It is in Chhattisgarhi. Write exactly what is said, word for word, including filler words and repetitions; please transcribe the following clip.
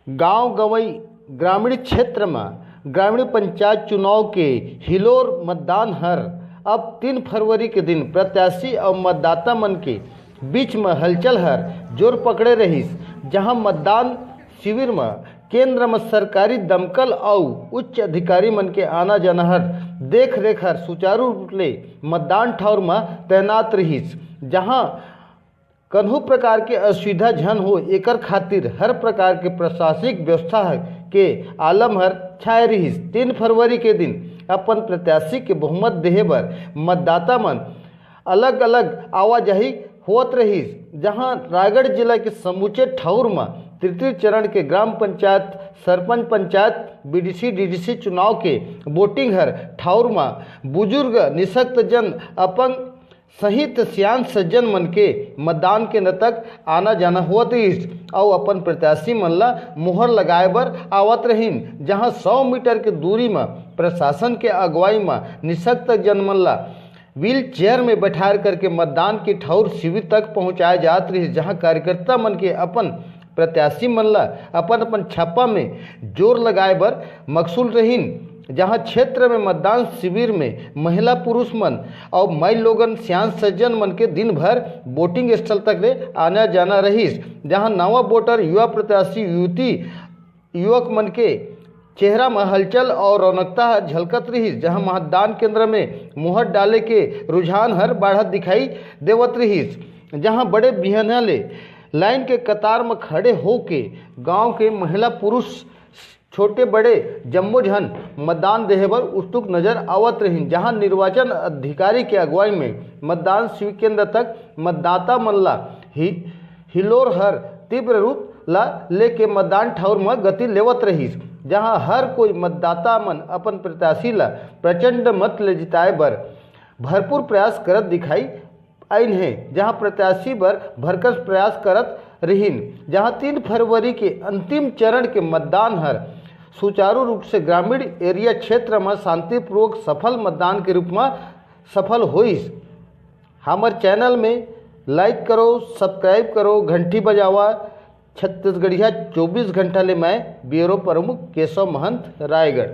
गांव गंवई ग्रामीण क्षेत्र म ग्रामीण पंचायत चुनाव के हिलोर मतदान हर अब तीन फरवरी के दिन प्रत्याशी अउ मतदाता मन के बीच म हलचल हर जोर पकड़े रहिस, जहां मतदान शिविर म केंद्र म सरकारी दमकल अउ उच्च अधिकारी मन के आना जाना हर देख रेख हर सुचारू रूप ले मतदान ठौर म तैनात रहिस, जहां कन्हू प्रकार के असुविधा झन हो, एकर खातिर हर प्रकार के प्रशासनिक व्यवस्था के आलम हर छाए रहिस। तीन फरवरी के दिन अपन प्रत्याशी के बहुमत देहे बर मतदाता मन अलग-अलग आवाजाही होत रहिस, जहां रायगढ़ जिला के समूचे ठौर म तृतीय चरण के ग्राम पंचायत, सरपंच पंचायत, बीडीसी, डीडीसी चुनाव के वोटिंग हर ठौर म बुजुर्ग, निशक्त जन, अपंग सहित सियान सज्जन मन के मतदान केंद्र तक आना जाना होत रहिस अउ अपन प्रत्याशी मन ला मोहर लगाए बर आवत रहिन, जहां सौ मीटर के दूरी म प्रशासन के अगुवाई म निशक्त जन मन ला व्हील चेयर में बैठार करके मतदान के ठौर शिविर तक पहुंचाए जात रहिस, जहां कार्यकर्ता मन के अपन प्रत्याशी मन ला अपन अपन छापा में जोर लगाए बर मकसूल रहिन, जहां क्षेत्र में मतदान शिविर में महिला पुरुष मन अउ माई लोगन सियान सज्जन मन के दिन भर वोटिंग स्थल तक ले आना जाना रहिस, जहां नवा वोटर, युवा प्रत्याशी, युवती, युवक मन के चेहरा म हलचल अउ रौनकता ह झलकत रहिस, जहां मतदान केंद्र में मुहर डाले के रुझान हर बाढ़त दिखाई देवत रहिस, जहां बड़े बिहनिया ले लाइन के कतार म खड़े होके गांव के महिला पुरुष, छोटे बड़े जम्मो झन मतदान देहे बर उत्सुक नजर आवत रहिन, जहां निर्वाचन अधिकारी के अगुवाई में मतदान शिविर केंद्र तक मतदाता मन ला हि-, हिलोर हर तीव्र रूप ला लेके मतदान ठौर म गति लेवत रहिस, जहां हर कोई मतदाता मन अपन प्रत्याशी ला प्रचंड मत ले जिताए बर भरपूर प्रयास करत दिखाई आइन हे, जहां प्रत्याशी बर भरकस प्रयास करत रहिन, जहां तीन फरवरी के अंतिम चरण के मतदान हर सुचारू रूप से ग्रामीण एरिया क्षेत्र म शांतिपूर्वक सफल मतदान के रूप म सफल होइस। हमर चैनल में लाइक करो, सब्सक्राइब करो, घंटी बजावा। छत्तीसगढ़िया चौबीस घंटा ले मैं ब्यूरो प्रमुख केशव महंत, रायगढ़।